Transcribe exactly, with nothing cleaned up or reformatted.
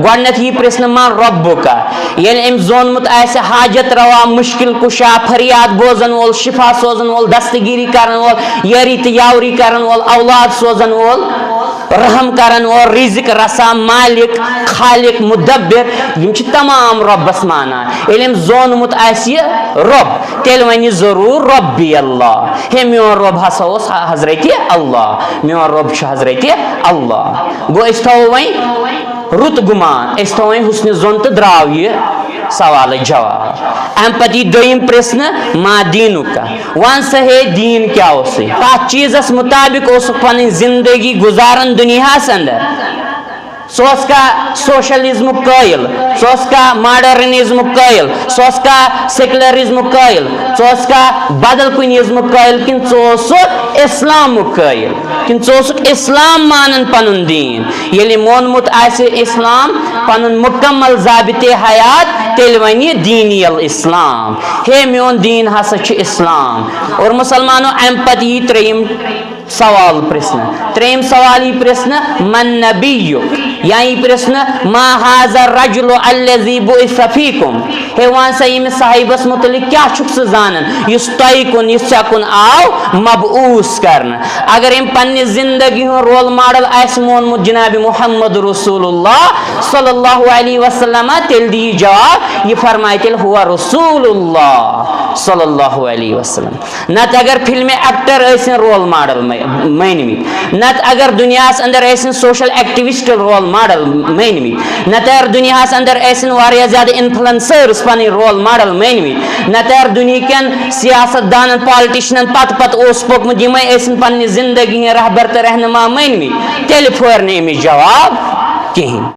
گۄڈٕنیتھ یی پرژھنہٕ، من ربک؟ ییٚلہِ أمۍ زونمُت آسہِ حاجت روا، مشکل کشا، فریاد بوزن وول، شفا سوزن وول، دستگیری کرن وول، یٲری تہٕ یاوری کرن وول، اولاد سوزن وول، رحم کرن وول، رزق رسا، مالک، خالق، مدبر، یِم چھِ تمام رۄبس مانان۔ ییٚلہِ أمۍ زونمُت آسہِ یہِ رۄب، تیٚلہِ ونہِ ضروٗر ربی اللہ، ہے میون رۄب ہسا اوس حضرت اللہ، میون رۄب چھُ حضرت اللہ۔ گوٚو أسۍ تھاوو وۄنۍ رُت گُمان، أسۍ تھاوو وۄنۍ حسنِ ظن تہٕ درٛاو یہِ سوالٕچ جواب۔ امہِ پتہٕ یی دوٚیِم پرژھنہٕ، ما دینک؟ وَن سا ہے، دیٖن کیٛاہ اوسُے؟ کَتھ چیٖزَس مُطابِق اوسُکھ پَنٕنۍ زِندگی گُزاران دُنیاہَس اَندَر؟ سُہ اوسکھا سوشلزمُک قٲیِل؟ سُہ اوسکھا ماڈرنزمُک قٲیِل؟ سُہ اوسکھا سیکولرزمُک قٲیِل؟ ژٕ اوسکھا بدل کُنہِ ازمُک قٲیِل کِنہٕ ژٕ اوسُکھ اِسلامُک قٲیِل؟ کِنہٕ ژٕ اوسُکھ اِسلام مانان پَنُن دیٖن؟ ییٚلہِ مونمُت آسہِ اِسلام پَنُن مُکمل ضابطِ حیات، تیٚلہِ وَنہِ دیٖنی الاسلام، ہے میون دیٖن ہسا چھُ اِسلام۔ اور مُسلمانو، اَمہِ پتہٕ یی ترٛیٚیِم سوال پرژھنہٕ۔ ترٛیٚیِم سوال یی پرژھنہٕ، من نبیُک؟ یا یی پرژھنہٕ، ما هذا الرجل الذي بعث فيكم؟ ہے وَن سا، ییٚمِس صاحبس مُتعلق کیٛاہ چھُکھ ژٕ زانان، یُس تۄہہِ کُن، یُس ژےٚ کُن آو مبعوث کرنہٕ؟ اگر أمۍ پننہِ زندگی ہُنٛد رول ماڈل آسہِ مونمُت جناب محمد رسول اللہ صلی اللہ علیہ وسلم، تیٚلہِ دِیہِ جواب، یہِ فرمایہِ تیٚلہِ، ہُوَ رسول اللہ صلی اللہ علیہ وسلم۔ نتہٕ اگر فلمہِ ایکٹر ٲسِن رول ماڈل مٲنۍ-، مٲنۍ مٕتۍ، نتہٕ اگر دُنیاہس اندر ٲسِن سوشل ایکٹیوسٹ رول ماڈل مٲنۍ مٕتۍ، نتہٕ اگر دُنیاہس اندر ٲسِن واریاہ زیادٕ انفلوئنسرز پنٕنۍ رول ماڈل مٲنۍ مٕتۍ، نتہٕ اگر دُنیہکٮ۪ن سیاست دانن، پالٹیشنن پتہٕ پتہٕ اوس پوٚکمُت، یِمے ٲسِن پننہِ زندگی ہٕنٛدۍ رہبر تہٕ رہنما مٲنۍ مٕتۍ، تیٚلہِ پھورِ نہٕ أمِس جواب کِہیٖنۍ۔